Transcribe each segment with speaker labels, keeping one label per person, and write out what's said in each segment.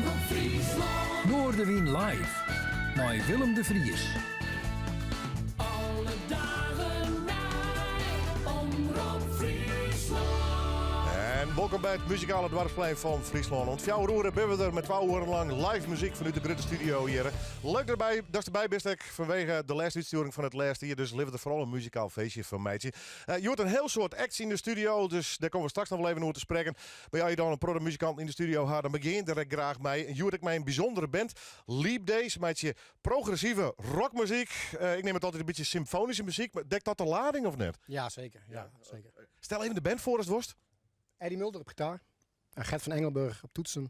Speaker 1: Omrop Fryslân.
Speaker 2: Noardewyn live mei Willem de Vries.
Speaker 1: Alle dagen nei Omrop Fryslân.
Speaker 3: En welkom by it muzikale doarpsplein fan Fryslân. Oant fjouwer oere binne we der met 2 oeren lang live muzyk fanút de grutte studio hjir. Leuk derby, datst derby bist ek fanwege de lêste útstjoering fan it lêste jier. Dus litte we der foaral in muzikaal feestje fan meitsje. Hjoed in hiel soad acts yn de studio, dus dêr komme we straks noch wol even oer te sprekken. Mar as je dan in protte muzikanten yn de studio ha, dan begjin je der ek graach mei. En hjoed ek mei in bysûndere band, Leap Day. Se meitsje progressive rockmuzyk. Ik neam it altyd in bytsje symfoanyske muzyk, mar dekt dat de lading of net?
Speaker 4: Ja, zeker. Ja, zeker.
Speaker 3: Stel even de band foar ast wolst.
Speaker 4: Eddie Mulder op gitaar. En Gert van Engelburg op toetsen.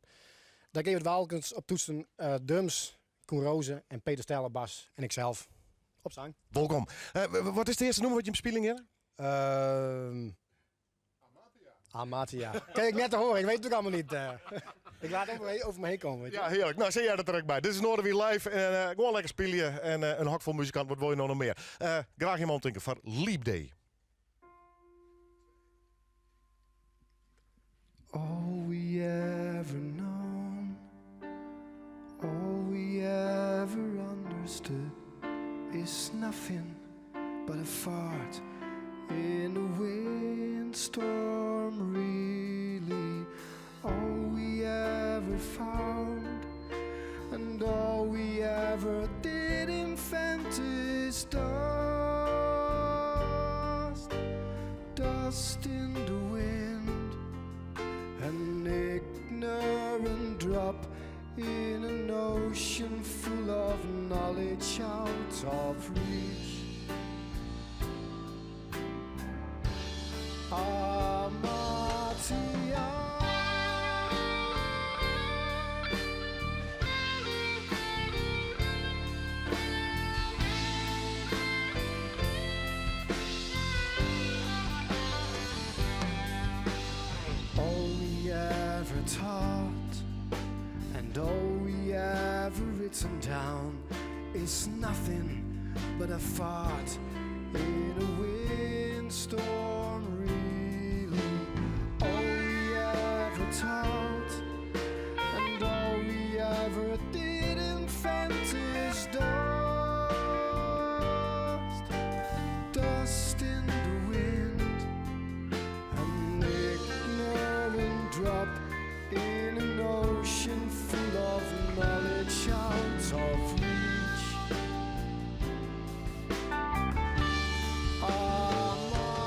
Speaker 4: Dirk Evert Waalkens op toetsen, drums, Koen Rozen en Peter Stijl op bas. En ikzelf op zang.
Speaker 3: Wolkom. Wat is it earste nûmer wat jim spyljen geane?
Speaker 4: Amatia. Kin ik net te horen, ik weet het ook allemaal niet. Ik laat het over me heen komen. Weet je.
Speaker 3: Ja, hearlik. Nou, sis dat der ek by. Dit is Noardewyn Live en gewoan lekker spylje en in hok fol muzikanten, wat wolle je no noch mear? Graach jim omtinken foar Leap Day.
Speaker 5: All we ever known, all we ever understood is nothing but a fart in a windstorm really all we ever found and all we ever did invent is dust dust in the wind an ignorant drop in an ocean full of knowledge out of reach Amatia All we ever taught and all we ever written down is nothing but a fart in a windstorm really all we ever taught and all we ever did invent is dust dust in the wind an ignorant drop in an ocean full of knowledge out of reach Amatia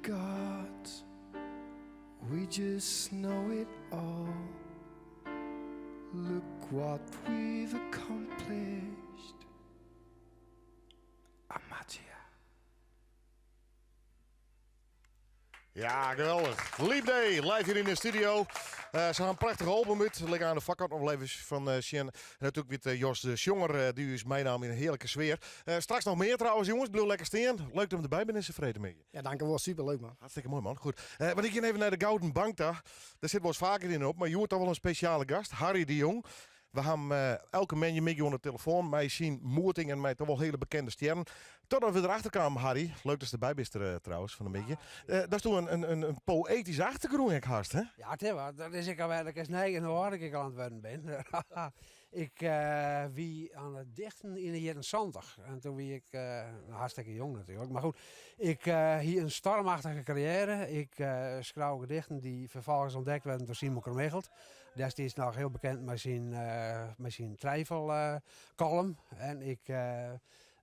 Speaker 5: gods. We just know it all. Look what we've accomplished. Amatia.
Speaker 3: Ja, geweldich. Leap Day, live hier in de studio. Ze hebben een prachtige album uit. Lekker aan de vakkant nog even van Sjen. En natuurlijk met Jos de Sjonger, die is meenam in een heerlijke sfeer. Straks nog meer trouwens, jongens. Blijf lekker staan. Leuk dat je erbij bent in zijn vrede mee.
Speaker 4: Ja, dank u wel. Superleuk, man.
Speaker 3: Hartstikke mooi, man. Goed. Want ik ga even naar de Gouden Bank daar. Daar zit wel eens vaker in op. Maar je hoort toch wel een speciale gast. Harry de Jong. We hebben elke mens een de telefoon. Mij zien moeting en mij toch wel hele bekende sterren. Totdat we erachter kwamen, Harry. Leuk dat je erbij bent er, trouwens, van een beetje. Dat is toen een poëtische achtergrond, ik haast, hè?
Speaker 6: Ja, het is wat. Dat is ik al werkelijk eens neigen hoe hard ik al aan het worden ben. Ik wie aan het dichten in de jaren 70. En toen wie ik hartstikke jong natuurlijk. Maar goed, ik hier een stormachtige carrière. Ik schreef gedichten die vervolgens ontdekt werden door Simon Carmiggelt. Destijds nog heel bekend met zijn twijfelcolumn. En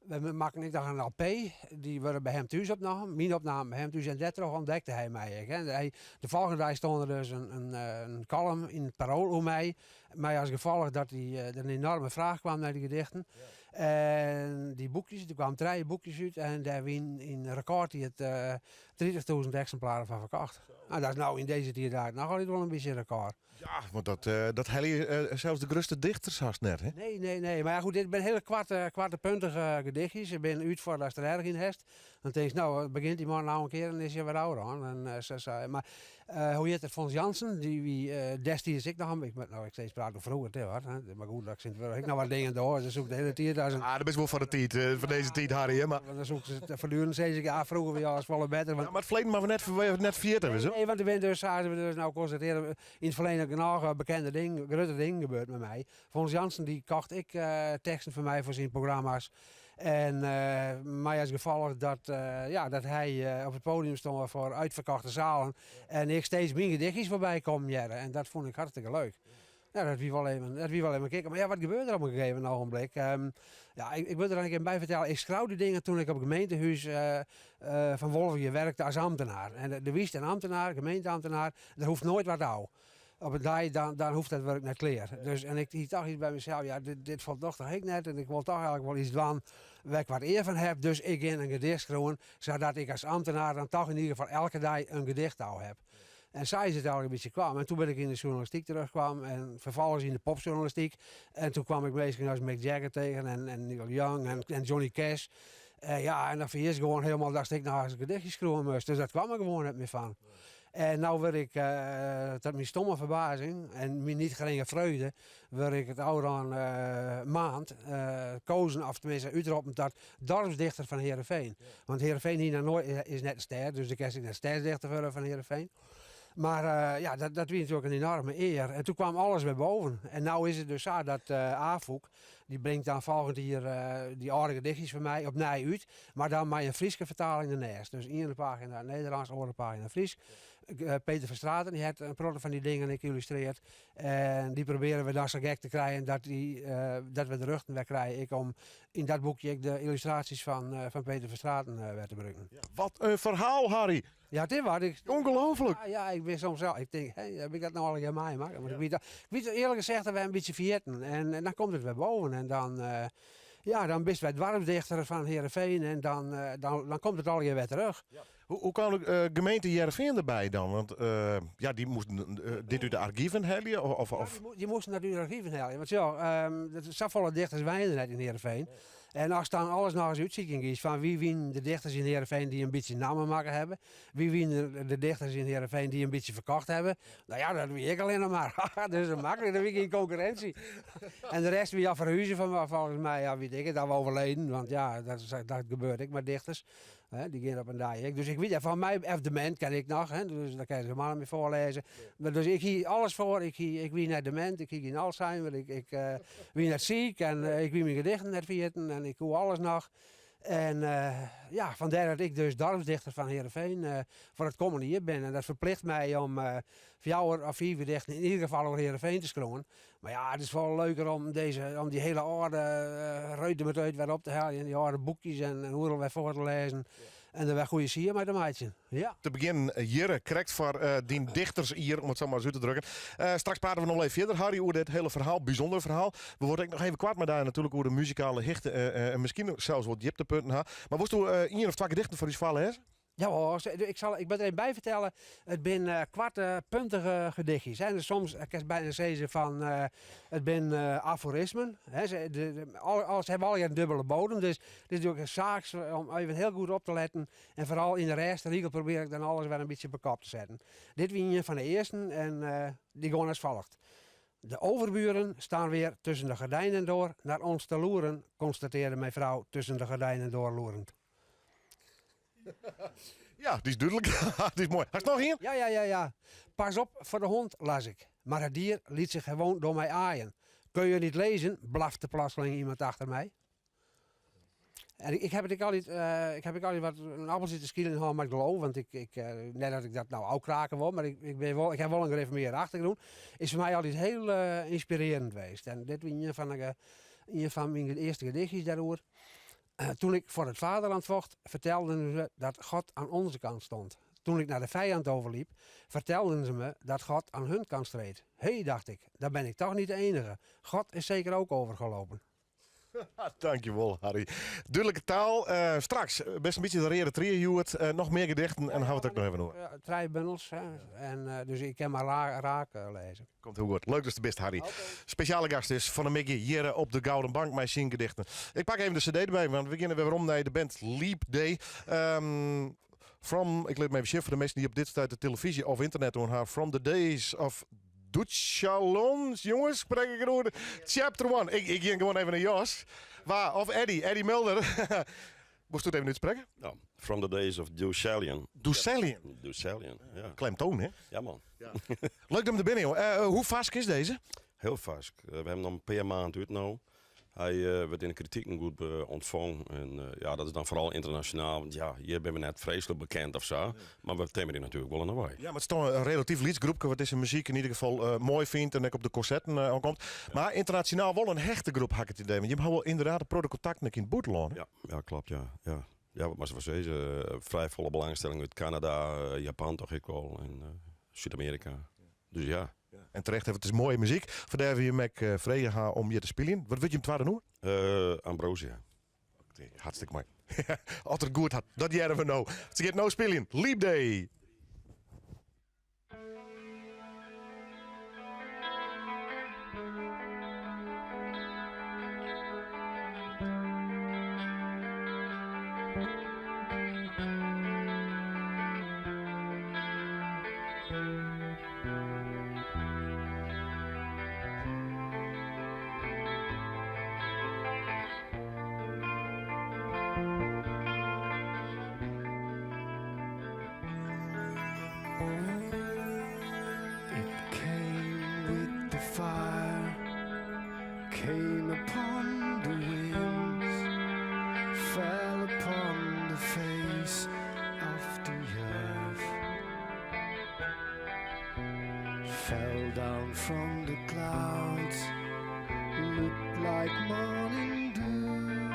Speaker 6: we maken ik nog een LP, die worden bij hem thuis opgenomen. Mijn opname bij hem thuis en daardoor ontdekte hij mij. Hè. De volgende dag stond er dus een column in het Parool om mij. Maar als gevolg dat er een enorme vraag kwam naar die gedichten. En die boekjes, er kwamen 3 boekjes uit en daar wien in record die het 30.000 exemplaren van verkocht. Nou, dat is nou in deze tijd daar nog altijd wel een beetje een record.
Speaker 3: Ja, want dat hel je zelfs de grootste dichters haast net, hè?
Speaker 6: Nee, nee, nee. Maar ja, goed, dit zijn hele kwarte puntige gedichtjes. Ik ben uit voor dat er erg in heeft. Dan denk je, nou, begint die man nou een keer en is je weer ouder aan. En ze zei, maar hoe heet het, Fons Jansen, die wie destijds ik nog een beetje, nou, ik steeds praat over vroeger, hè, hoor, hè. Maar goed, dat ik zit ik nog wat dingen door, ze zoekt de hele tijd daar zijn
Speaker 3: Ah, dat is wel van de tijd, van deze tijd, Harry, hè, maar
Speaker 6: Want dan zoeken ze het voortdurend, zei ze, ja, vroeger weer alles wel beter. Want
Speaker 3: Ja, maar het verleden maar net 40, is, hè?
Speaker 6: Nee, want er ben dus, zaten we dus nou constateren, in het verleden nog een bekende ding, grote ding gebeurd met mij. Fons Jansen, die kocht ik teksten voor mij voor zijn programma's. En mij als gevolg dat hij op het podium stond voor uitverkochte zalen. En ik steeds mijn gedichtjes voorbij kom jaren. En dat vond ik hartstikke leuk. Ja, dat wie wel even, dat wie wel even kijken. Maar ja, wat gebeurde er op een gegeven ogenblik? Ja, ik wil er eigenlijk even bij vertellen. Ik schreeuwde die dingen toen ik op het gemeentehuis van Wolvegea werkte als ambtenaar. En de wist een ambtenaar, gemeenteambtenaar, daar hoeft nooit wat aan. Op het dag, dan hoeft dat werk net klaar. Dus, en ik dacht iets bij mezelf, ja, dit valt toch toch ik net. En ik wil toch eigenlijk wel iets doen waar ik wat eer van heb. Dus ik ging een gedicht schrijven, zodat ik als ambtenaar dan toch in ieder geval elke dag een gedicht al heb. En zij is het eigenlijk een beetje kwam. En toen ben ik in de journalistiek teruggekomen en vervolgens in de popjournalistiek. En toen kwam ik bezig als Mick Jagger tegen en Neil Young en Johnny Cash. Ja, en dan verheerst gewoon helemaal dat ik nog eens een gedichtje schrijven moest. Dus dat kwam er gewoon net meer van. En nou word ik, tot mijn stomme verbazing en mijn niet geringe vreugde, word ik het oude aan maand kozen, of tenminste uitroepen tot dorpsdichter van Heerenveen. Want Heerenveen hier nog nooit is net een ster, dus ik is net stadsdichter worden van Heerenveen. Maar ja, dat was natuurlijk een enorme eer. En toen kwam alles weer boven. En nou is het dus zo dat Afûk, die brengt dan volgend jaar die oude gedichtjes van mij opnieuw uit. Maar dan met een Frieske vertaling ernaast. Dus één pagina Nederlands, andere pagina Fries. Peter van Straten, die heeft een protte van die dingen geïllustreerd. En die proberen we dan zo gek te krijgen dat we de rugten weer krijgen. Ik om in dat boekje ik de illustraties van Peter van Straten weer te brengen.
Speaker 3: Ja, wat een verhaal, Harry!
Speaker 6: Ja, dit was ik.
Speaker 3: Ongelooflijk!
Speaker 6: Ja, ja, ik ben soms wel. Ik denk, hé, heb ik dat nou al een keer meegemaakt? Maar ik weet eerlijk gezegd dat wij een beetje vergeten. En dan komt het weer boven. En dan ben je dwarfdichter van Heerenveen. En dan komt het al een keer weer terug.
Speaker 3: Ja. Hoe kwam de gemeente Heerenveen erbij dan? Want ja, die moesten dit uit de archieven halen?
Speaker 6: Ja, die moesten dat uit de archieven halen. Want dat is zoveel dichters wij net in Heerenveen. En als dan alles nog eens uitziet is van wie wien de dichters in Heerenveen die een beetje namen maken hebben. Wie wien de dichters in Heerenveen die een beetje verkocht hebben. Nou ja, dat weet ik alleen nog maar. Dus dat makkelijk, dan weet ik geen concurrentie. En de rest wie al verhuizen van volgens mij, ja, weet ik het, dat we overleden. Want ja, dat gebeurt ik met dichters. Hè, die gaan op een dag. Dus ik weet, ja, van mij, F. Dement ken ik nog, hè, dus daar kan je ze maar mee voorlezen. Maar dus ik hier alles voor, ik wie net dement, ik hier geen Alzheimer, ik wie net ziek en ik wie mijn gedichten net vergeten en ik hoe alles nog. En ja, vandaar dat ik dus dorpsdichter van Heerenveen voor het komende jaar ben. En dat verplicht mij om 4 of 4 gedichten in ieder geval over Heerenveen te schrijven. Maar ja, het is wel leuker om die hele oude ruiten met uit weer op te halen. En die oude boekjes en hoe er weer voor te lezen. En der wer goede sier mei te meitsjen. Ja.
Speaker 3: Te begjinnen hjirre, krekt foar dyn dichtersjier, om it sa mar ris út te drukken. Straks prate we noch wol even fierder, Harry, oer dit hiele ferhaal, bysûndere ferhaal. We wurde ek noch even koart mei dy natuerlik oer de muzikale hichte en miskien sels wol djiptepunten ha. Mar wolsto ien of twa gedichten foar ús foarlêze?
Speaker 6: Ja hoor, ik sal, ik moat der even by fertelle, it binne koarte, puntige gedichtjes. En soms kinst byna sizze fan it binne aforismen. Alles hawwe allegear in dubbele bodem, dus it is natuerlik in saak om even hiel goed op te letten. En foaral yn de lêste rigel probearje ik dan alles wer in bytsje op 'e kop te setten. Dit wie ien fan de earsten en dy gean as folget. De overburen staan weer tussen de gordijnen door naar ons te loeren, constateerde mijn vrouw tussen de gordijnen door loerend.
Speaker 3: Ja, dy is dúdlik. Dy is moai. Hast noch ien?
Speaker 6: Ja, ja, ja, ja. Pas op voor de hond, las ik. Maar het dier liet zich gewoon door mij aaien. Kun je niet lezen, blafte plotseling iemand achter mij. En ik heb it ek altyd, ik heb ek altyd wat in appeltsje te skilen hân mei it geloof, want ik, ik, net dat ik dat no ôfkrake wol, mar ik, ik bin wol, ik ha wol in gereformearde achtergrûn, is foar my altyd hiel ynspirearjend west. En dit wie ien fan de, ien fan myn earste gedichtjes dêroer. Toen ik voor het vaderland vocht, vertelden ze dat God aan onze kant stond. Toen ik naar de vijand overliep, vertelden ze me dat God aan hun kant streed. Hé, dacht ik, dan ben ik toch niet de enige. God is zeker ook overgelopen.
Speaker 3: Dankjewol, Harry. Dúdlike taal. Straks, bist in bytsje de reade trie hjoed. Noch mear gedichten en dan ha we it ek noch even oer.
Speaker 6: Ja, trije bundels. Hè. En, dus ik kin mar raak lêze.
Speaker 3: Komt hiel goed. Leuk datst der bist, Harry. Spesjale gast is fan 'e middei hjir op de Gouden Bank mei syn gedichten. Ik pak even de CD derby, want we geane wer werom nei de band Leap Day. From, ik lit him even sjen foar de minsken dy't op dit stuit de telefyzje of ynternet oan ha. From the Days of Doetsjalon, jonges, sprek ik it oer? Chapter 1. Ik, ik gean gewoan even nei Jos. Wa? Of Eddie, Eddie Mulder. Wolst it even útsprekke?
Speaker 7: Ja, From the Days of Deucalion.
Speaker 3: Deucalion?
Speaker 7: Deucalion, ja.
Speaker 3: Klemtoon, hè?
Speaker 7: Ja, man.
Speaker 3: Ja. Leuk dat we er binnen, jongen. Hoe farsk is deze?
Speaker 7: Hiel farsk. We hawwe him noch in pear maand út no. Hy wurdt yn de kritiken goed ûntfongen. En ja, dat is dan foaral ynternasjonaal. Want ja, hjir binne we net freeslik bekend of sa. Mar we timmerje natuerlik wol oan de wei.
Speaker 3: Ja, mar it is toch in relatyf lyts groepke wat dizze muzyk yn ieder gefal moai fynt en ek op de konserten oankomt. Mar ynternasjonaal wol in hechte groep, ha ik it idee. Want jim hawwe wol ynderdaad in protte kontakten ek yn it bûtenlân.
Speaker 7: Ja, ja, klopt, ja. Ja, ja, wat moatst derfan sizze? Frij folle belangstelling út Kanada, Japan toch ek wol en Súd-Amearika. Dus ja.
Speaker 3: En terecht, want it is moaie muzyk. Fandêr wy jim ek frege ha om hjir te spyljen. Wat wurdt jim twadde nûmer?
Speaker 7: Ambrosia.
Speaker 3: Hartstikke moai. As er it goed hat, dat hearre we no. Se giet no spyljen. Leap Day!
Speaker 5: It came with the fire, came upon the winds, fell upon the face of the earth, fell down from the clouds, looked like morning dew,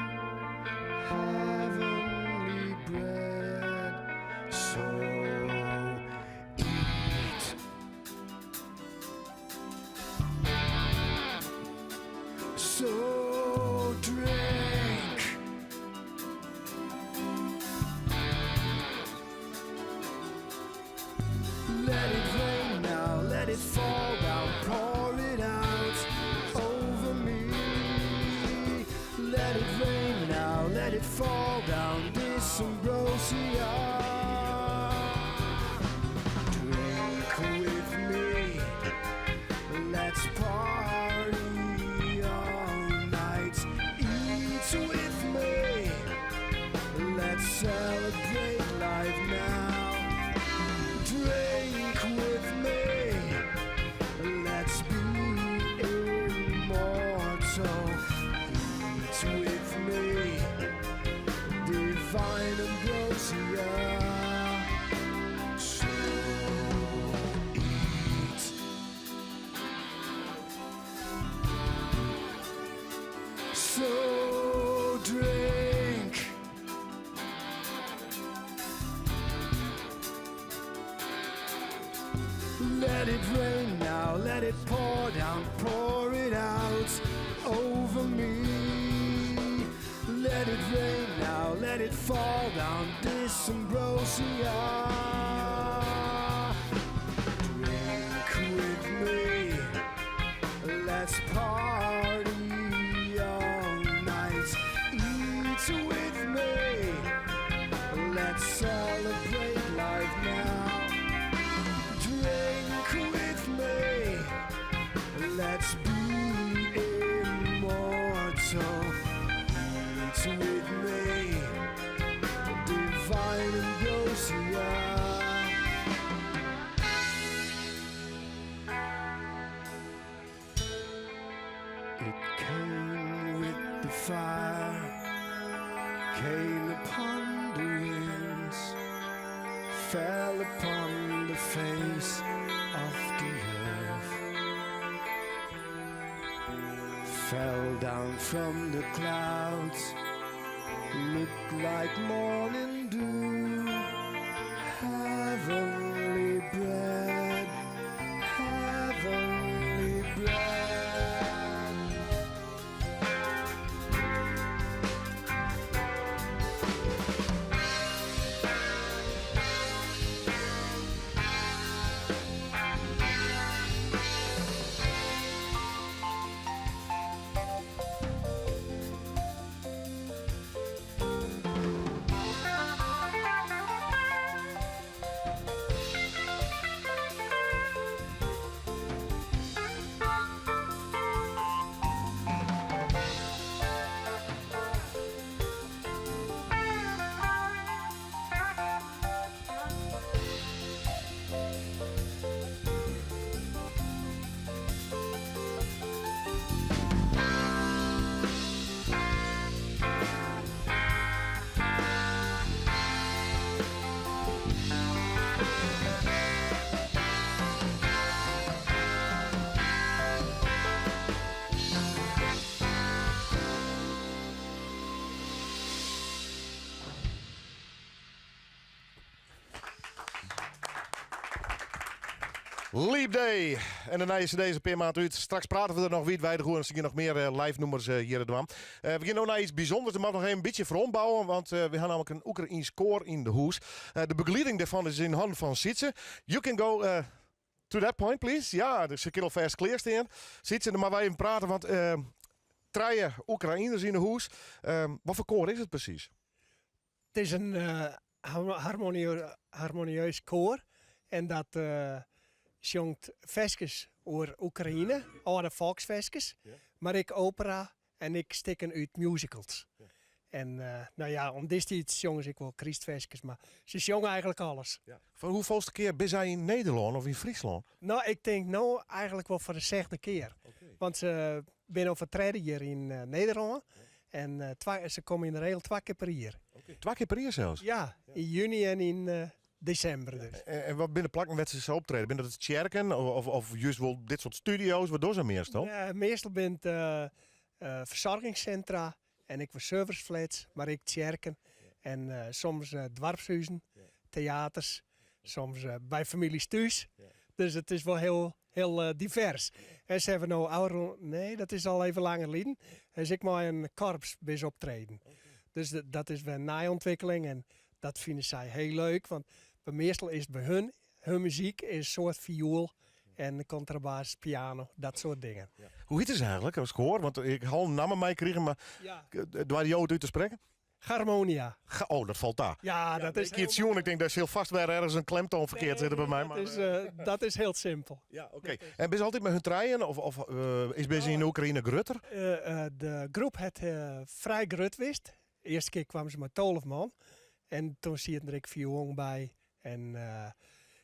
Speaker 5: heavenly bread. So eat. So drink. Let it rain now, let it fall down, pour it out over me. Let it rain now, let it fall down, this ambrosia. Drink with me, let's party all night. Eat with me, let's celebrate life now. Drink with me, let's be immortal. Eat with me, divine. Let it rain now, let it pour down, pour it out over me. Let it rain now, let it fall down, this ambrosia. Drink with me, let's party all night. Eat with me, let's celebrate life now. Drink with me, let's be immortal. Eat with me, divine ambrosia. It came with the fire, came upon the winds, fell upon the face of the earth, fell down from the clouds, looked like morning dew, heavenly bread, heavenly bread.
Speaker 3: Leap Day. En de nije CD is in pear maand út. Straks prate we der noch wiidweidich oer en se gean noch mear eh, live nûmers eh, hjir dwaan. Eh, we gean no nei iets bysûnders. Der moat noch even in bytsje foar ombouwen, want eh, we ha nammentlik in Oekraïns koar yn de hûs. Eh, de begelieding dêrfan is yn hannen fan Sietse. You can go eh, to that point, please. Ja, dus se kin alfêst klear stean. Sietse, dan moatte wy even prate, want eh, trije Oekraïners yn de hûs. Eh, wat foar koar is it presys?
Speaker 8: It is in harmonieus koar en dat sjongt ferskes oer Oekraïne, âlde folksferskes, mar ek opera en ek stikken út musicals. En no ja, om dizze tiid sjonge se ek wol krystferskes, mar se sjonge eigentlik alles.
Speaker 3: Foar hoefolste kear binne sy yn Nederlân of yn Fryslân?
Speaker 8: No, ik tink no eigentlik wol foar de sechde kear. Want se binne al foar tredde jier yn Nederlân. En se komme yn de regel twa kear per jier.
Speaker 3: Twa kear per jier sels?
Speaker 8: Ja, yn juny en yn desimber dus.
Speaker 3: En wat binne de plakken wêr't se sa optrede? Binne dat tsjerken of, of just wol dit soart studio's? Wat dogge se meastal?
Speaker 8: Ja, meastal binne it fersoargingssintra en ek wol serviceflats, mar ek tsjerken en soms doarpshuzen, teaters, soms by famyljes thús. Dus it is wol hiel, hiel divers. En se hawwe no ôfrûne, nee, dat is al even langer lyn, is ek mei in korps binne se optreden. Dus dat is wer in nije ûntwikkeling en dat fine sy hiel leuk, want by meastal is by hun, hun muzyk is in soad fioel en kontrabas, piano, dat soart dingen.
Speaker 3: Hoe hjit it eigentlik as koar? Want ik ha al in namme meikrigen, mar doare jo it út te sprekken?
Speaker 8: Harmonia.
Speaker 3: Oh, dat falt ta.
Speaker 8: Ja, dat is
Speaker 3: Ik hie it sjoen, ik tink dêr sil fêst wer ergens in klemtoan ferkeard sitte by my.
Speaker 8: Dat is, dat is hiel simpel.
Speaker 3: Ja, oké. En binne se altyd mei hun trijen of, of is binne se yn Oekraïne grutter?
Speaker 8: De groep hat frij grut west. De earste kear kwamen se mei 12 man. En toen sieten der ek fioelen by en,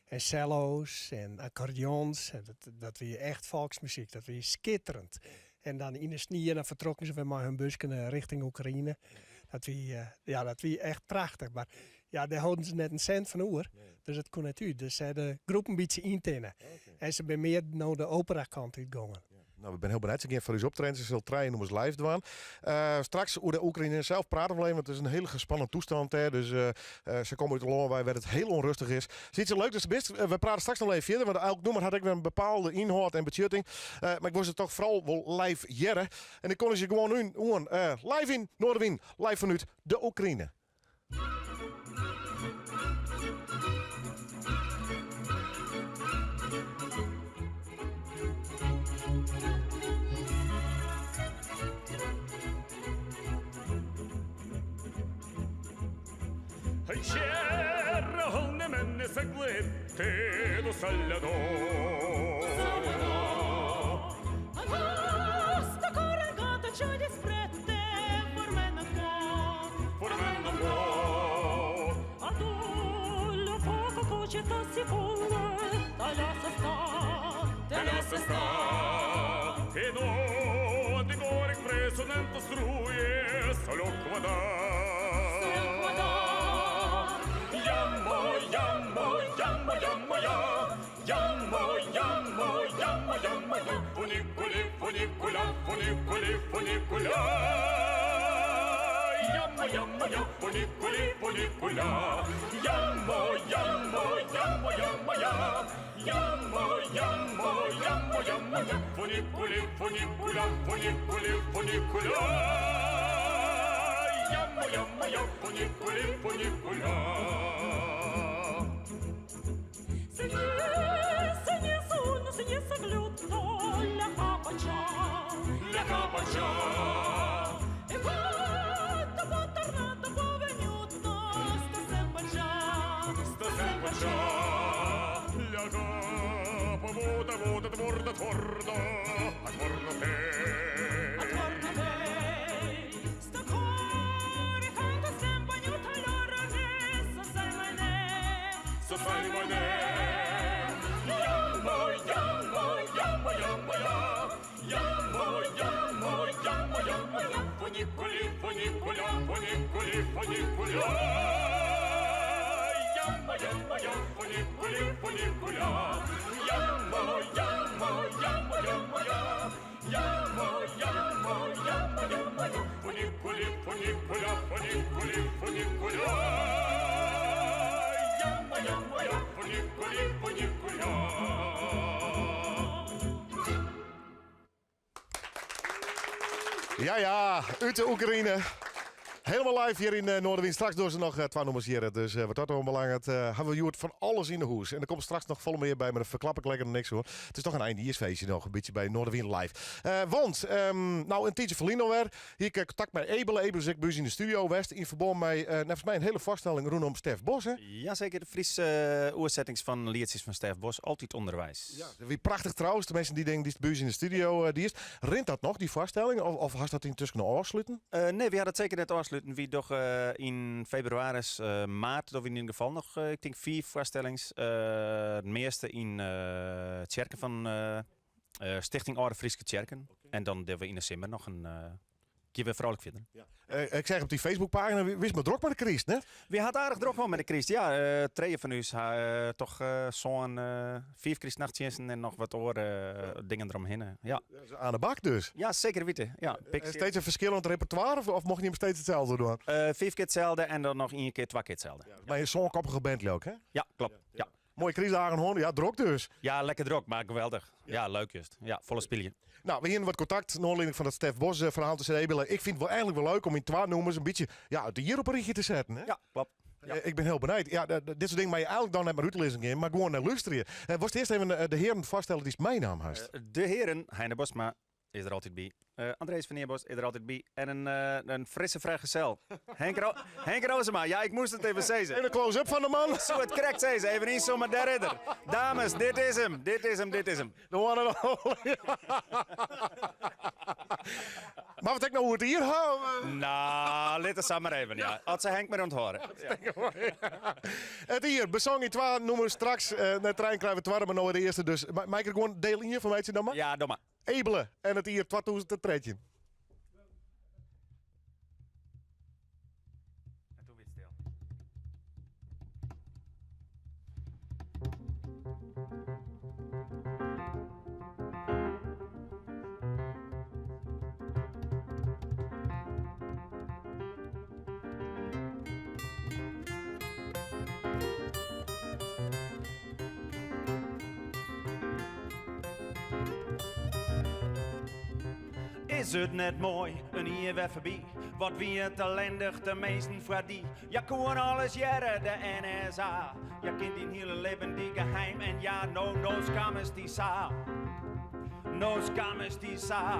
Speaker 8: en cello's en accordeons. En dat, dat wie echt folksmuzyk, dat wie skitterend. En dan yn de snie, dan fertrokken se wer mei hun busken richting Oekraïne. Dat wie, ja, dat wie echt prachtich. Mar ja, dêr holden se net in sint fan oer. Dus dat koe net út. Dus se de groep in bytsje yntinne. En se binne mear no de operakant útgongen.
Speaker 3: Nou, we binne hiel benijd. Se gean foar ús optreden. Se sil trije nûmers live dwaan. Straks oer de Oekraïne sels prate we even, want it is in hiele gespannen toestand dêr. Dus se komme út in lân wei wêr't it hiel ûnrêstich is. Sietse, leuk datst der bist. We prate straks noch even fierder, want elk nûmer hat ek wer in bepaalde ynhâld en betsjutting. Mar ik wol se toch foaral wol live hearre. En ik kondigje gewoan oan. Live yn Noardewyn, live fanút de Oekraïne. Ja, ja, út de Oekraïne. Helemaal live hjir yn Noardewyn. Straks dogge se noch twa nûmers hjir. Dus wat dat oanbelanget hawwe we hjoed fan alles yn 'e hûs. En der komt straks noch folle mear by, mar dat ferklap ik lekker niks hoor. It is toch in eindejiersfeestje noch, in bytsje by Noardewyn live. Want, nou in tiidsje ferlyn alwer, hie ik kontakt mei Ebele. Ebele is ek by ús yn de studio west yn ferbân mei, neffens my, in hiele foarstelling rûnom Stef Bos. Hè?
Speaker 9: Jazeker, de Fryske oersettings fan lietsjes fan Stef Bos, altyd ûnderweis.
Speaker 3: Ja, dat wie prachtich trouwens. De minsken dy't denken, dy'tst by ús yn de studio diest. Rint dat noch, dy foarstelling? Of hast dat yntusken al ôfsluten?
Speaker 9: Nee, wy ha dat seker net ôfsluten. Wy dogge yn febrewaris, maart dogge wy yn ieder gefal noch, ik tink fiif foarstellings. It measte yn tsjerken fan Stichting Alde Fryske Tsjerken. En dan dogge we yn de simmer noch in Gean we frolik fierder.
Speaker 3: Ja. Ik seach op dy Facebookpagina, wist mar drok mei de kryst, net?
Speaker 9: Wy ha it aardich drok hân mei de kryst, ja. Trije fan ús ha toch sân, fiif krystnachttsjinsten en noch wat oare dingen deromhinne. Ja.
Speaker 3: Aan de bak dus?
Speaker 9: Ja, seker wite. Ja,
Speaker 3: Steeds in ferskillend repertoire of mocht jim steeds itselde dwaan?
Speaker 9: Fiif kear itselde en dan noch ien kear, twa kear itselde.
Speaker 3: Ja. Mei in sânkoppige band leau ik, hè?
Speaker 9: Ja, klopt. Ja.
Speaker 3: Moaie krystdagen hân, ja, drok dus.
Speaker 9: Ja, lekker drok, mar geweldich. Ja, leuk just. Ja, folle spylje.
Speaker 3: Nou, we hienen wat kontakt nei oanlieding fan dat Stef Bos eh, ferhaal tussen Ebele. Ik fyn it wol eigenlik wol leuk om yn twa nûmers in bytsje ja, it jier op in rychje te setten. Hè?
Speaker 9: Ja, klopt. Ja.
Speaker 3: Ik bin hiel benijd. Ja, dit soart dingen moatte je eigenlik dan net mar útlizzen gean, mar gewoan nei lústerje. Wolst earst even de hearen foarstelle dy'tst meinaam hast?
Speaker 9: De hearen, Heine Bosma is der altyd by. Andreas van Eerbos is der altyd by. En in frisse frijgezel. Henk, Ro Henk Rozema, ja, ik moast it even sizze.
Speaker 3: Even een close-up fan de man.
Speaker 9: Soe it krekt sizze, even ynzoome, dêr is er. Dames, dit is him, dit is him, dit is him.
Speaker 3: The one and only. Mar wat ik no oer it jier ha?
Speaker 9: Nou, lit it sa mar even, ja. As se Henk mar ûnthâlde.
Speaker 3: It jier, besong yn twa nûmers straks. Nei trijen krije we twadde, mar no de earste. Dus mei ik der gewoan diel ien fan meitsje dan mar?
Speaker 9: Ja, doch mar.
Speaker 3: Ebele en it jier 2013.
Speaker 9: En toen wie it stil. Is it net moai, in jier wer foarby? Wat wie it ellindich, teminsten foar dy. Hja koene alles hearre, de NSA. Hja kint dyn hiele libben dy geheim en ja, no, no skammest dy sa. No skammest dy sa.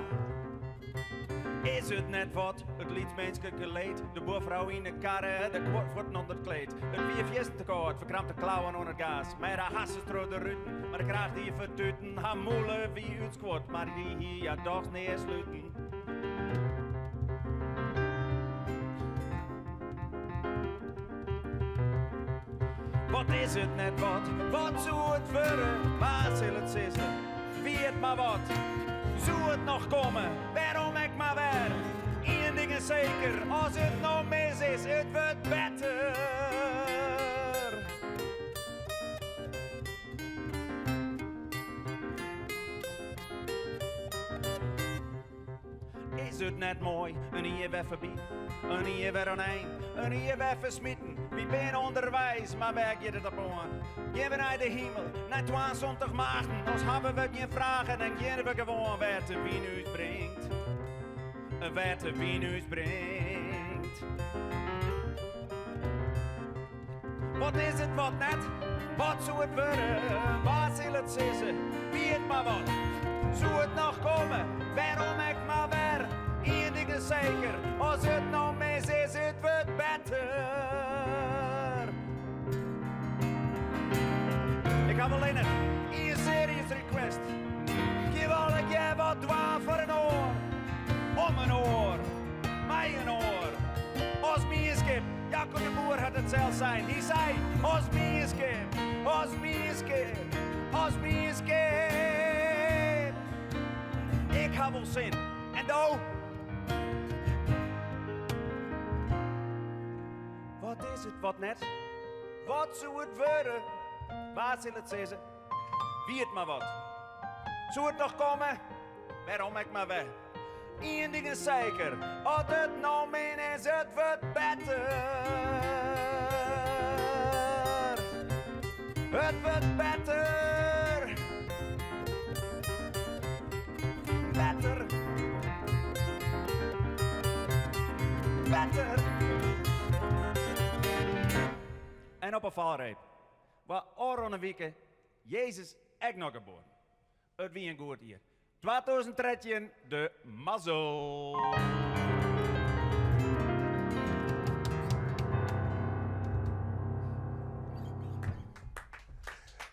Speaker 9: Is it net wat, it lyts minsklike leed? De buorfrou yn 'e karre, de fuotten ûnder it kleed. It wie fierstente kâld, ferkrampte klauwen oan it gas. Mei de harsens troch de ruten, mar de kraach die fertuten. Har mûle wie útskuord, mar dy hie hja dochs nea sluten. Wat is it net wat, wat soe it wurde? Wa sil it sizze? Wie it mar wat? Soe it noch komme? Wêrom ek mar wer? Ien ding is seker, as it no mis is, it wurdt better. Is it net moai, in jier wer foarby, in jier wer oan ein, in jier wer fersmiten. Wy binne ûnderweis, mar wêr giet it op oan? Gean we nei de himel, nei 72 maagden, as hawwe we gjin fragen en geane we gewoan wêr't de wyn ús bringt. Wêr't de wyn ús bringt. Wat is it wat net? Wat soe it wurde? Wa sil it sizze? Wie it mar wat? Soe it noch komme? Wêrom ek mar wer? Ien ding is seker, as it no mis is, it wurdt better. Ik haw allinnich ien serious request. Gean we allegear wat dwaan foar in oar? Om in oar. Mei in oar. As mienskip. Jaco de Boer hat it sels sein. Hy sei, As mienskip, as mienskip, as mienskip. Ik ha wol sin. En do? Wat is it wat net? Wat soe it wurde? Wa sil it sizze? Wie it mar wat. Soe it noch komme? Wêrom ek mar wer? Ien ding is seker, as it no min is, it wurdt better. It wurdt better. Better. Better. En op 'e falreep waard ôfrûne wike Jezus ek noch geboren. It wie in goed jier. 2013, de mazzel!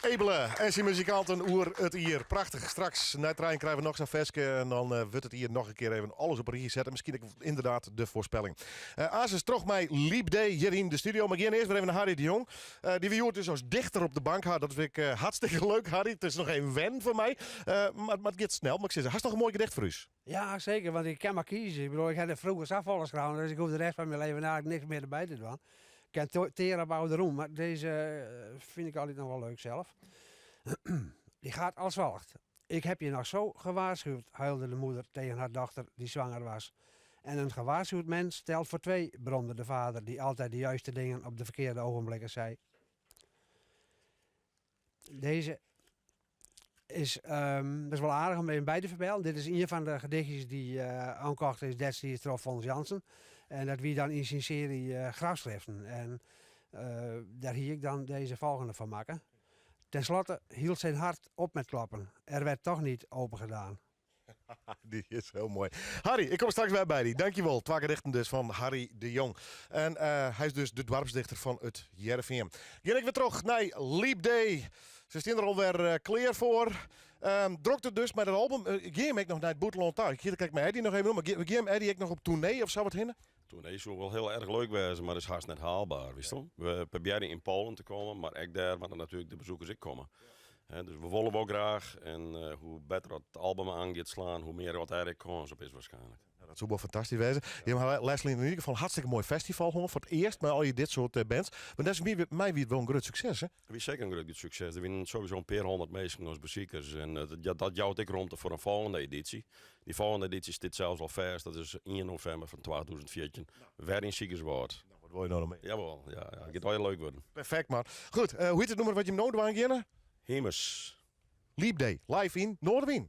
Speaker 3: Ebele en syn muzikanten oer it jier. Prachtich. Straks nei trijen krije we noch sa'n ferske en dan eh, wurdt it jier noch in kear even alles op in rige set. En miskien ek ynderdaad de foarspelling. Uh, Asis troch mei Leap Day hjir yn de studio. Mar gean earst wer even nei Harry de Jong. Eh, dy we hjoed dus as dichter op de bank ha. Dat fyn ik eh, hartstikke leuk, Harry. It is noch even wennen foar my. Eh, mar, mar it giet snel, moat ik sizze. Hast noch in moai gedicht foar ús?
Speaker 6: Ja, seker, want ik kin mar kieze. Ik bedoel, ik ha der froeger safolle skreaun, dus ik hoech de rest fan myn leven eigenlik niks mear derby te dwaan. Ik kin tear op oude roem, mar dizze fyn ik altyd noch wol leuk sels. Dy gaat als volgt. Ik heb je nog zo gewaarschuwd, huilde de moeder tegen haar dochter die zwanger was. En een gewaarschuwd mens telt voor twee, bromde de vader die altijd de juiste dingen op de verkeerde ogenblikken zei. Deze is, um, dat is wel aardich om even by te fermelden. Dit is ien fan de gedichtjes dy't uh, oankocht is destiids troch Fons Jansen. En dat wie dan yn syn serie uh, grafschriften. En uh, dêr hie ik dan dizze folgjende fan makke. Ten slotte hield zijn hart op met kloppen. Er werd toch niet opengedaan.
Speaker 3: Dy is hiel moai. Harry, ik kom straks wer by dy. Dankjewol. Twa gedichten dus fan Harry de Jong. En uh, hy is dus de doarpsdichter fan it Hearrenfean. Gean ik wer troch nei Leap Day. Se stean der alwer uh, klear foar. Um, drokte dus mei dat album. Uh, gean jim ek noch nei it bûtenlân ta? Ik hie krekt mei Eddie noch even om, mar gean jim Eddie ek noch op toernee of sa wat hinne?
Speaker 7: Toernee soe wol hiel erch leuk wêze, mar is hast net haalbaar, witsto. We probearje yn Poalen te kommen, mar ek dêr moatte natuerlik de bezoekers ek komme. Dus we wolle wol graach en hoe better it album oan giet slaan, hoe mear wat dêr ek kâns op is waarskynlik.
Speaker 3: Ja, dat soe wol fantastysk wêze. Jim hawwe lêstlyn yn ieder gefal in hartstikke moai festival hân, foar it earst mei al je dit soart bands. Want neffens my, my wie it wol in grut sukses, hè?
Speaker 7: It wie seker in grut sukses. Der wienen sowieso in pear hûndert minsken as besikers en dat jout ek romte foar in folgjende edysje. Dy folgjende edysje stiet sels al fêst, dat is ien novimber fan 2014, wer yn Sigerswâld.
Speaker 3: No, wat wolle je no noch mear?
Speaker 7: Jawol, ja, ja, it giet allegear leuk wurden.
Speaker 3: Perfekt, man. Goed, hoe hjit it nûmer wat jim no dwaan geane?
Speaker 7: Hymes.
Speaker 3: Leap Day, live yn Noardewyn.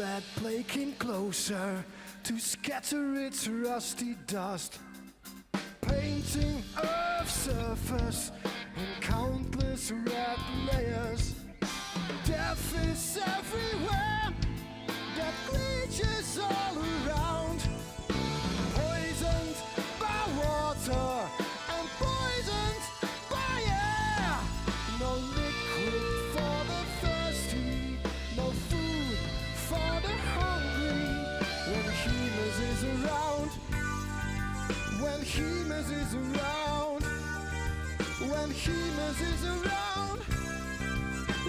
Speaker 5: red plague came closer to scatter its rusty dust, painting Earth's surface in countless red layers. Death is everywhere, dead creatures all around, poisoned by water and poisoned by air. No liquid for the thirsty, no food for the hungry. When Hemus is around, when Hemus is around, when Hemus is around,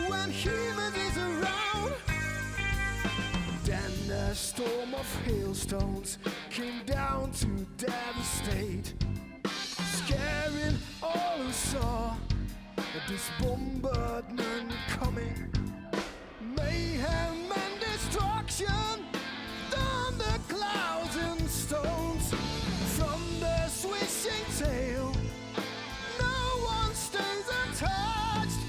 Speaker 5: when Hemus is around. Then a storm of hailstones came down to devastate, scaring all who saw this bombardment coming. Mayhem and destruction, thunder clouds and stones from the swishing tail. No one stays untouched.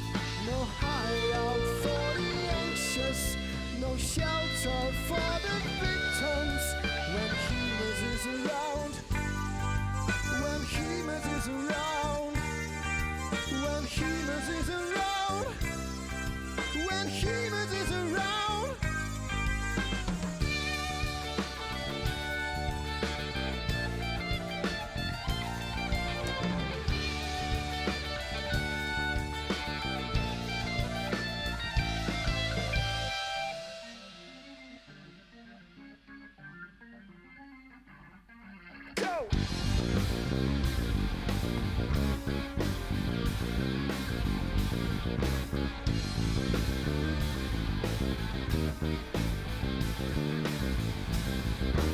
Speaker 5: No hideout for the anxious, no shelter for the victims. When Hemus is around, when Hemus is around, when Hemus is around, when Hemus is around. Go!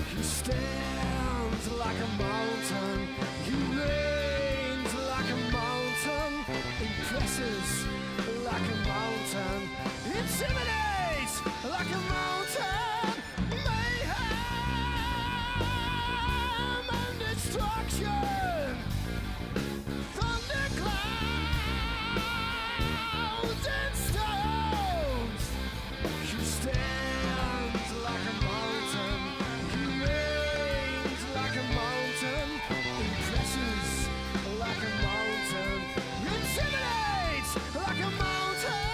Speaker 5: He stands like a mountain. He reigns like a mountain. Impresses like a mountain. Intimidates like a mountain. Mayhem and destruction. Thunder clouds and stones. He stands like a mountain. He reigns like a mountain. Impresses like a mountain. Intimidates like a mountain.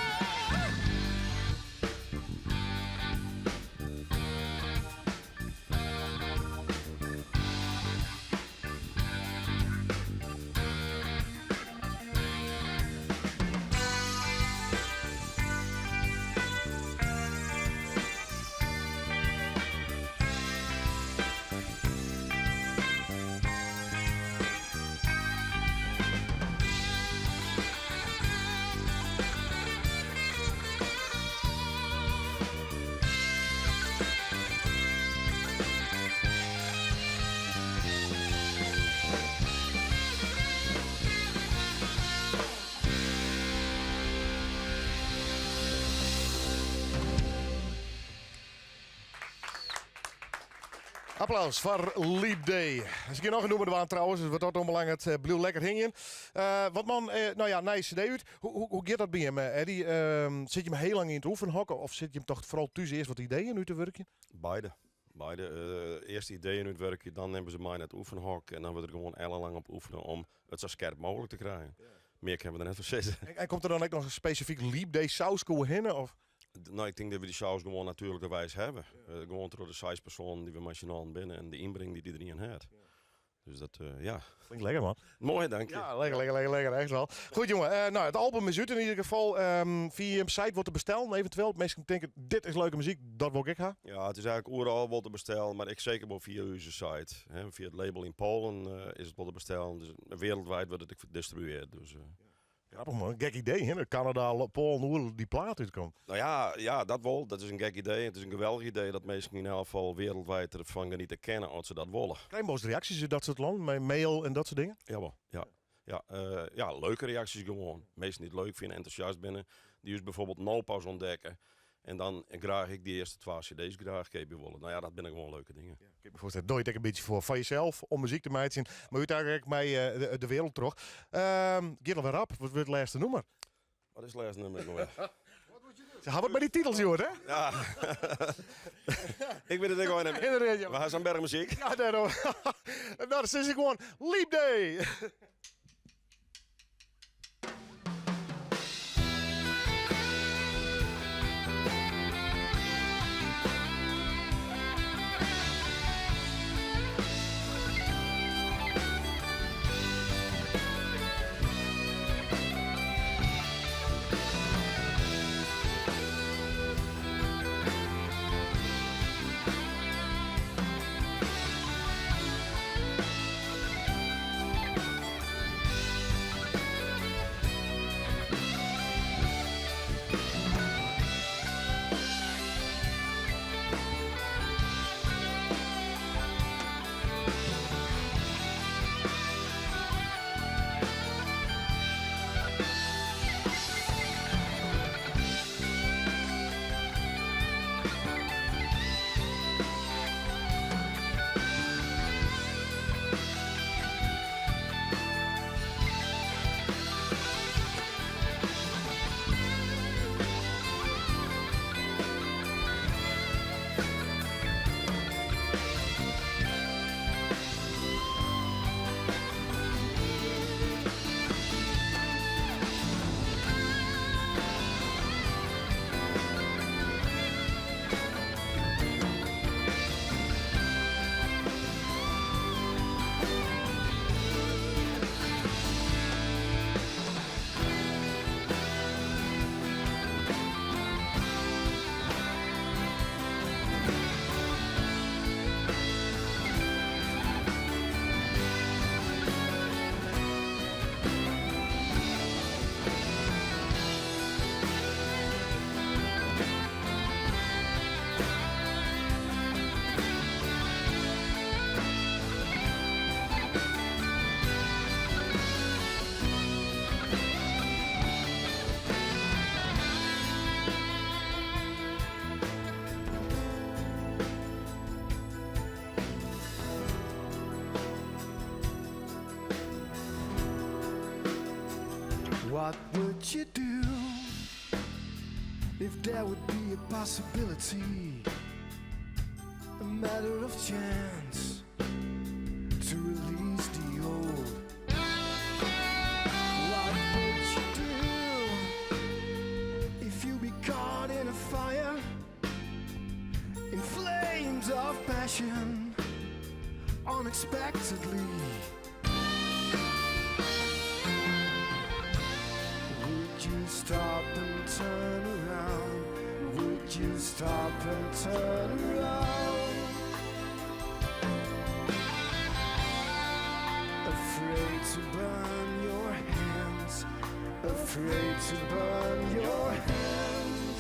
Speaker 3: Applaus foar Leap Day. Se geane noch in nûmer dwaan trouwens, dus wat dat oanbelanget, eh, bliuw lekker hingjen. Eh, wat man, eh, no ja, nije CD út. Hoe, hoe, hoe giet dat by jim, eh, Eddie? Sitte jim hiel lang yn it oefenhok of sitte jim toch foaral thús earst wat ideeën út te wurkjen?
Speaker 7: Beide. Beide. Earst ideeën útwurkje, dan nimme se mei nei it oefenhok en dan wurdt der gewoan ellenlang op oefene om it sa skerp mooglik te krijen. Mear kinne we der net fan sizze.
Speaker 3: En komt der dan ek noch in spesifyk Leap Day sauske oerhinne? Of?
Speaker 7: No, ik tink dat we dy saus gewoan natuerlikerwiis hawwe. Gewoan troch de seis persoanen dy't we mei syn allen binne en de ynbring dy't iderien hat. Dus dat, ja.
Speaker 3: Klinkt lekker, man.
Speaker 7: Moai, dank je.
Speaker 3: Ja, lekker, lekker, lekker, lekker, echt wel. Goed, jongen. No, it album is út yn ieder gefal. Fia jim site wol te bestellen, eventueel. Minsken tinke, dit is leuke muzyk, dat wol ik ek ha.
Speaker 7: Ja, it is eigentlik oeral wol te bestellen, mar ek seker wol fia ús site. Hè, fia it label yn Poalen is it wol te bestellen. Dus wereldwijd wurdt it ek distribuearre. Dus,
Speaker 3: Grappich man, gek idee hè, dat Kanada, Poalen oeral dy plaat útkomt.
Speaker 7: No ja, ja, dat wol. Dat is in gek idee. It is in geweldich idee dat minsken yn elk gefal wereldwijd derfan geniete kinne as se dat wolle.
Speaker 3: Krije je wolris reaksjes út dat soart lannen, mei mail en dat soart dingen?
Speaker 7: Jawol, ja. Ja, ja, leuke reaksjes gewoan. Minsken dy't it leuk fine, entûsjast binne, dy't ús byfoarbyld no pas ûntdekke en dan graach ek dy earste twa cd's graach keapje wolle. No ja, dat binne gewoan leuke dingen.
Speaker 3: Ja, kin ik my foarstelle. Doch je it ek in bytsje foar jesels om muzyk te meitsjen, mar úteinlik ek mei de wereld troch. Giet alwer rap, wat wurdt it lêste nûmer?
Speaker 7: Wat is it lêste nûmer ek noch wer?
Speaker 3: Se ha wat mei dy titels hjoed, hè?
Speaker 7: Ja. Ik wit it ek al net. We ha sa'n berch muzyk.
Speaker 3: Ja, dêrom. No, dan sis ik gewoan Leap Day!
Speaker 5: What would you do if there would be a possibility, a matter of chance to release the old? What would you do if you be caught in a fire, in flames of passion, unexpectedly? Would you stop and turn around? Would you stop and turn around? Afraid to burn your hands, afraid to burn your hands.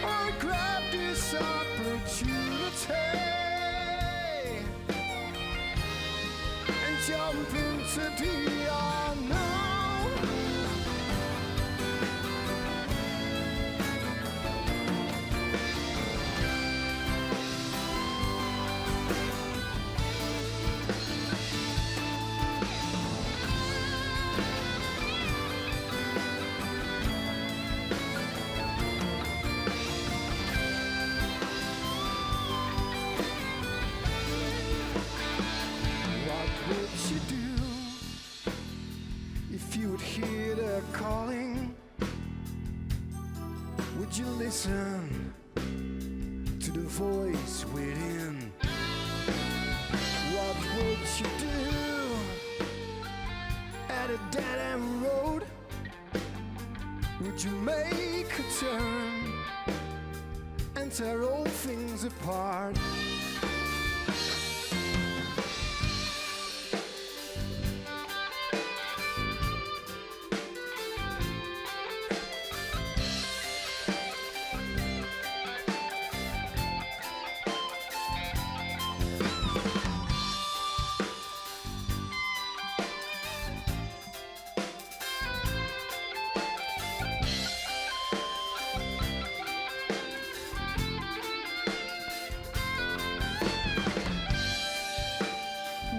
Speaker 5: Or grab this opportunity and jump into the unknown. What would you do if you would hear the calling? Would you listen to the voice within? What would you do at a dead end road? Would you make a turn and tear all things apart?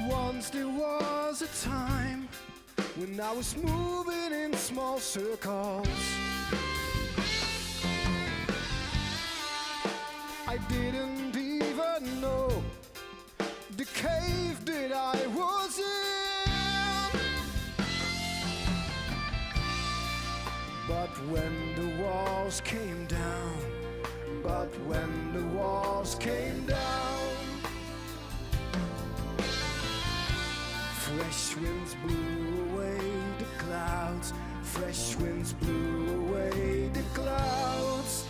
Speaker 5: Once there was a time when I was moving in Small circles. I didn't even know the cave that I was in. But when the walls came down, but when the walls came down, fresh winds blew away the clouds. Fresh winds blew away the clouds.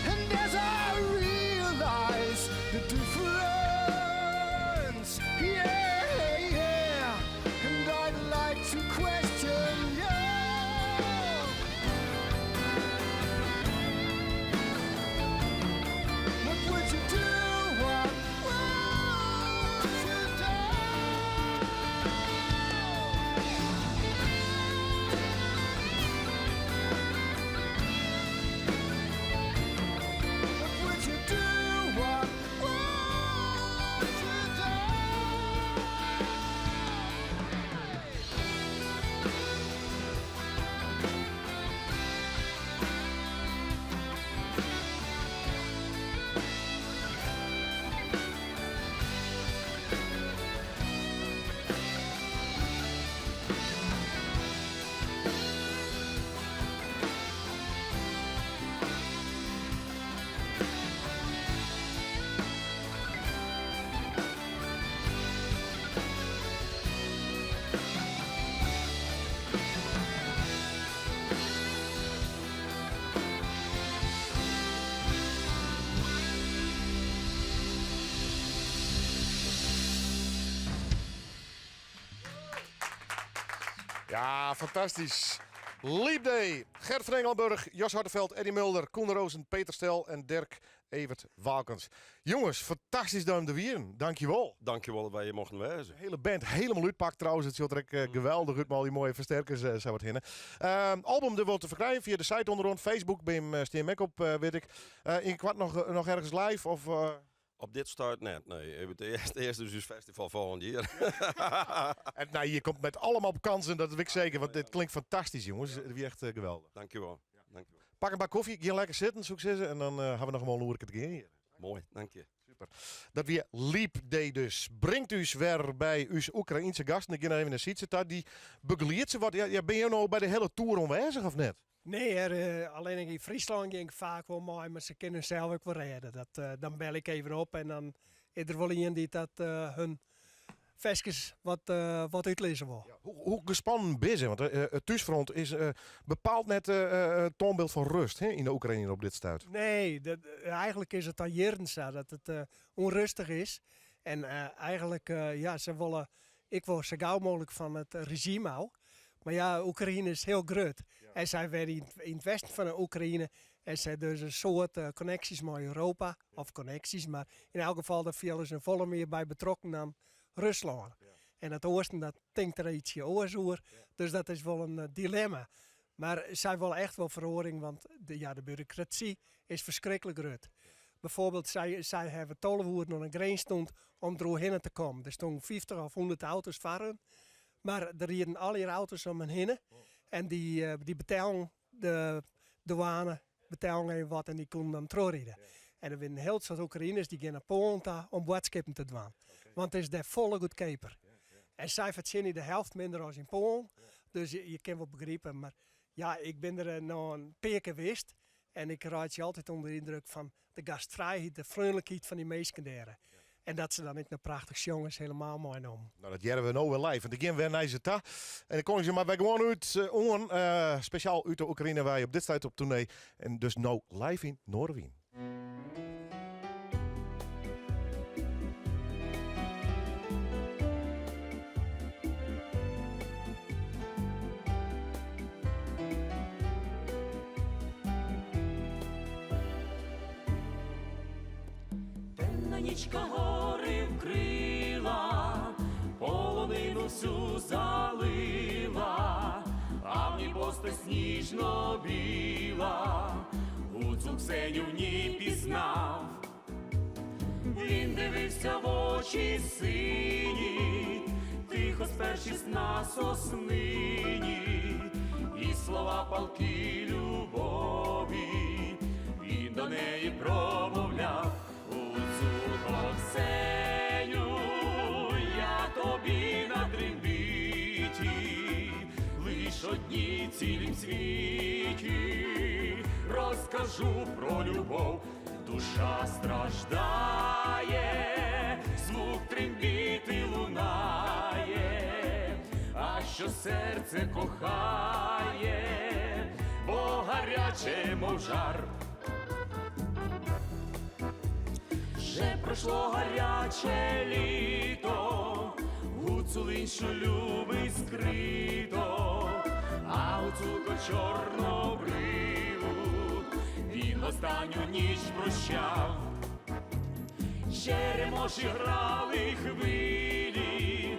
Speaker 5: And as I realize the difference, yeah, and I'd like to question you. What would you do? What would you do? What would you do? What would you do?
Speaker 3: Ja, fantastysk. Leap Day. Gert van Engelenburg, Jos Harteveld, Eddie Mulder, Koen Roosen, Peter Stel en Dirk Evert Walkens. Jongens, fantastysk dat jim der wienen. Dankjewol.
Speaker 7: Dankjewol dat wy hjir mochten wêze.
Speaker 3: De hiele band hielendal útpakt trouwens. It sjocht der ek geweldich út mei al dy moaie fersterkers sa wat hinne. Album der wol te ferkrijen fia de site ûnderoan. Facebook by him stean ek op, wit ik. Ynkoarten noch ergens live? Of?
Speaker 7: Op dit stuit net, nee. It earst is ús festival folgjend jier.
Speaker 3: En nou, je komt met allemaal op kansen, dat weet ik zeker. Want dit klinkt fantastisch, jongens. Het is echt geweldig.
Speaker 7: Dankjewel. Dankjewel.
Speaker 3: Pak in bak kofje, gean lekker sitten, soe ik sizze. En dan hawwe we noch wol in oerke te gean hjir.
Speaker 7: Moai, dank je.
Speaker 3: Super. Dat wie Leap Day dus. Bringt ús wer by ús Oekraïense gasten. Ik gean noch even nei Sytse ta. Dy begeliedt se wat. Ja, ja, binne jo no by de hiele toer oanwêzich of net?
Speaker 8: Nee, allinnich yn Fryslân gean ik faak wol mei, mar se kinne sels ek wol rêde. Dat, dan bel ik even op en dan is der wol ien dy't dat hun ferskes wat útlizze wol.
Speaker 3: Ja, hoe gespannen binne se? Want it thúsfront is bepaald net it toanbyld fan rêst, hè, yn de Oekraïne op dit stuit.
Speaker 8: Nee, dat, eigenlik is it al jierren sa dat it ûnrêstich is. En eigenlik, ja, se wolle ek wol sa gau mooglik fan it rezjym ôf. Mar ja, Oekraïne is hiel grut. En sy wenje yn it westen fan de Oekraïne. En se dus in soad konneksjes mei Europa. Of konneksjes, mar yn elk gefal dêr fiele se folle mear by betrokken dan Ruslân. En dat Oasten dat tinkt der ytsje oars oer. Dus dat is wol in dilemma. Mar sy wolle echt wol feroaring, want de, ja, de burokrasy is ferskriklik grut. Byfoarbyld, sy hawwe 12 oeren oan de grins stien om deroerhinne te kommen. Der stienen 50 of 100 auto's foar hun. Mar der rieden allegear auto's om hen hinne. En dy betellen de dûane, betellen even wat en dy koenen dan trochride. En der binne in hiel soad Oekraïners dy gean nei Poalen ta om boadskippen te dwaan. Want it is dêr folle goedkeaper. En sy fertsjinje de helte minder as yn Poalen. Dus je kinne wol begripe. Mar ja, ik bin der no in pear kear west. En ik reitsje altyd ûnder de yndruk fan de gastfrijheid, de freonlikheid fan dy minsken dêr. En dat se dan ek noch prachtich sjonge is hielendal meinommen.
Speaker 3: Nou, dat hearre we no wer live. Want ik gean wer nei se ta. En dan komme se mar wer gewoan út oan. Spesjaal út de Oekraïne wei op dit stuit op toernee. En dus no live yn Noardewyn.
Speaker 1: Темна нічка гори вкрила, полонину всю залила, а в ній постать сніжно-біла, Гуцул Ксеню в ній пізнав. Він дивився в очі сині, тихо. Тихо спершись на соснині, і слова палки любові, він до неї промовляв. Гуцулко Ксеню, я тобі на трембіті, лиш одній цілім світі розкажу про любов, душа страждає, звук трембіти лунає, а що серце кохає, бо гаряче, мов жар. Вже пройшло гаряче літо, гуцул іншу любить скрито, а гуцулко чорнобриву він останню ніч прощав. Черемоші грали хвилі,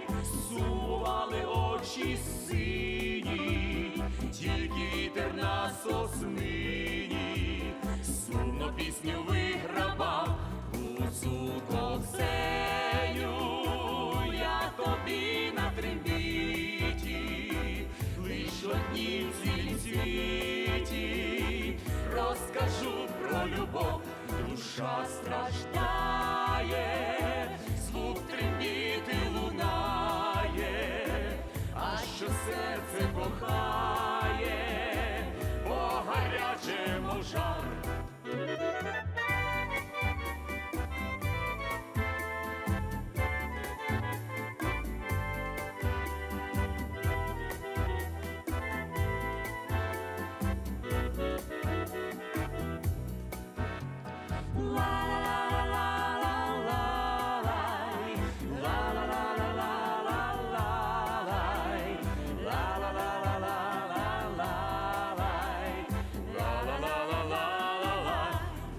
Speaker 1: сумували очі сині, тільки вітер на соснині, сумно пісню вигравав. Гуцулко Ксеню, я тобі на трембіті, лиш одній в цілім світі розкажу про любов, душа страждає, звук трембіти лунає, а що серце кохає, бо гаряче, мов жар.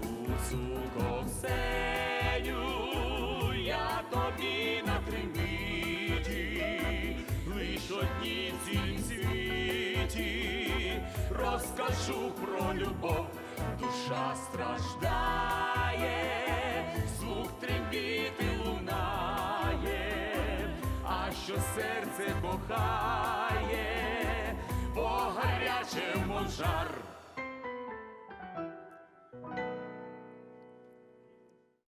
Speaker 1: Гуцулко Ксеню, я тобі на трембіті, лиш одній в цілім світі розкажу про любов, душа страждає, звук трембіти лунає, а що серце кохає, бо гаряче, мов жар.